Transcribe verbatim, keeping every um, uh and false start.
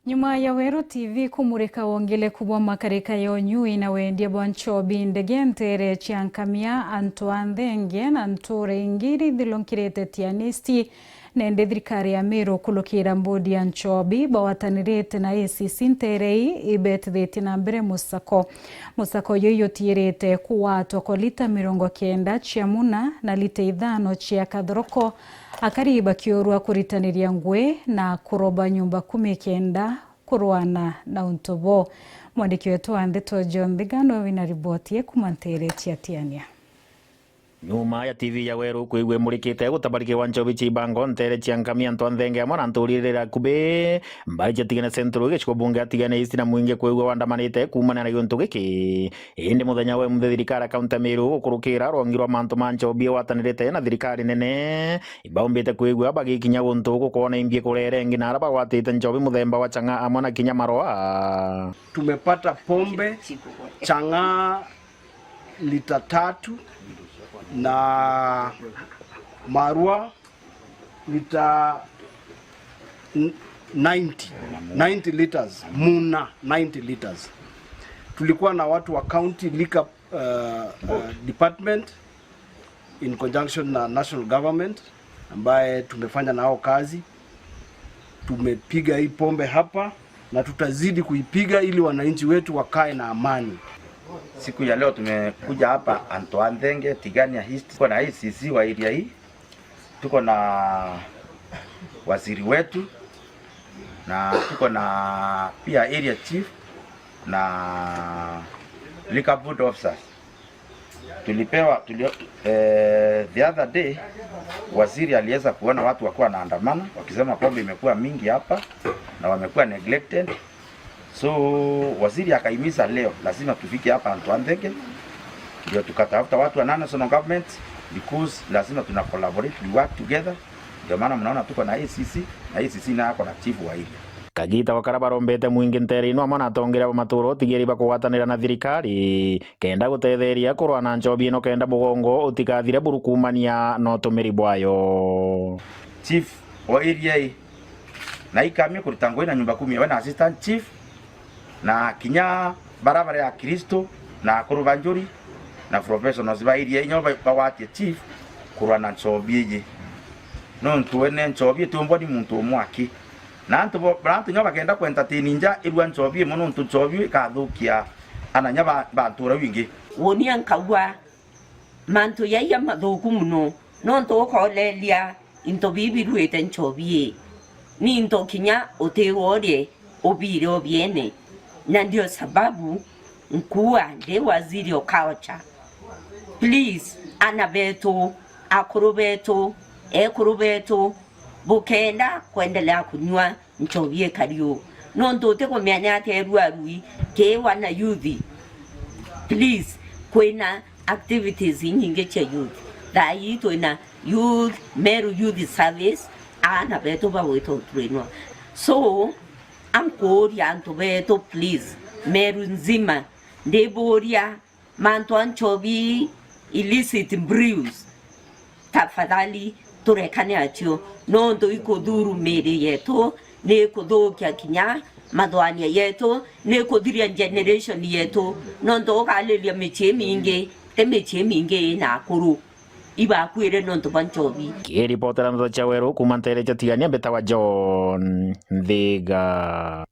Nyuma ya Weru T V kumurika wongeleku bwa makarika ya unyui na wendia bwa nchobi ndege nteere cia nkamia, antu a nthenge na ntuura ingi iria ithilunkirite Tianisti, nende thirikari ya Meru kulukira mbodi ya nchobi bagwatanirite na A C C nteere ii ibetithitie na mbere musako. Musako uyu iyutiirite kugwatwa kwa lita mirongo kenda cia muna na lita ithano cia kathoroko, akari bakiurwa kuritaniria ngui na kuroba nyumba kumi kenda kurwana na untu buu. Mwandiki wetu wa ndeto John Thiga nowe wina riboti ii kuuma nteere cia Tiania. Nyuma ya T V ya Weru kwigua imurikite gutabarikirwa nchobi cia ibango nteere cia nkamia, antu a nthenge amwe na ntuurire iria akubi, mbari cia Tigania Central, gicigo bunge ya Tigania East na mwingi kwigua wandamanite kuumania na giuntu giki. Indi muthenya wa umuthi thirikari ya kaunti ya Meru gukurukira rwongi rwa mantu ma nchobi igwatanirite na thirikari nene, ibaumbite kwigua bagikinya guntu gukwona imbi kurere ingi na aria bagwatite nchobi muthemba wa chang'aa amwe na kinya maroa. Tumepata pombe chang'aa lita tatu na marua lita n-, ninety, ninety liters, muna ninety liters. Tulikuwa na watu wa county liquor, uh, uh, department in conjunction na national government ambaye tumefanya nao kazi. Tumepiga hii pombe hapa na tutazidi kuipiga ili wananchi wetu wakae na amani. Siku ya leo tumekuja hapa antu a nthenge, Tigania East. Tuko na A C C wa area hii, tuko na waziri wetu, na tuko na pia area chief na liquor board officers. Tulipewa, tulio-, eh, the other day, waziri aliweza kuona watu wakiwa wanaandamana, wakisema pombe imekuwa mingi hapa na wamekuwa neglected. So, waziri akahimiza leo, lazima tufike hapa antu a nthenge, ndio tukatafuta watu wa national government, because lazima tuna collaborate, we work together. Ndio maana mnaona tuko na A C C, na A C C nayo ako na chief wa area. Kagita gakara barombete mwingi nteere ino amwe na atongeria ba maturo utigiri bakugwatanira na thirikari, kenda gutetheria kurwa na nchobi ino, kenda mugongo utikathire buru kuumania na utumiri bwayo. Chief wa area ii, na ikamie kuruta ngui na nyumba kumi, we na assistant chief, na kinya barabara ya Kristo, na akuru ba njuri, na professionals ba area inyo ba-, bagwatie chief kurwa na nchobi iji. Nontu ene nchobi itiumbwa ni muntu umwe aki. Na antu bo, antu nyo bakenda ku entertain nja irua nchobi imwe, nontu nchobi ikathukia ananya ba, ba ntura wingi. Wonia nkaua mantu jaija mathuku mono, nontu ukoleria into bibi biruite nchobi ii, ni into kinya utirwa urie ubire o biene. Na ndio sababu nkuua ndi waziri o culture. Please, ana betu, akuru betu, ekuru betu, bukenda kwendelea kunyua nchobi ikari uu, nontu utikumenya atia irua rui kii wana youth. Please, kwina activities inyingi cia youth. Thaa ii twina youth, Meru Youth Service, aana betu bagwitwa trainwa. So, ankuuria antu betu, please, Meru nzima, ndibuuria, mantu a nchobi, illicit brews, tafadhali turekane acio, nontu ikuthuru miiri yetu, ni ikuthukia kinya mathwania yetu, ni ikuthiria generation yetu, nontu ukaliria micii mingi, ti micii mingi ina akuru ibakuire nontu bwa nchobi. Kiripotera ndeto cia Weru kuuma nteere cia Tigania, mbitawa John Nthiga.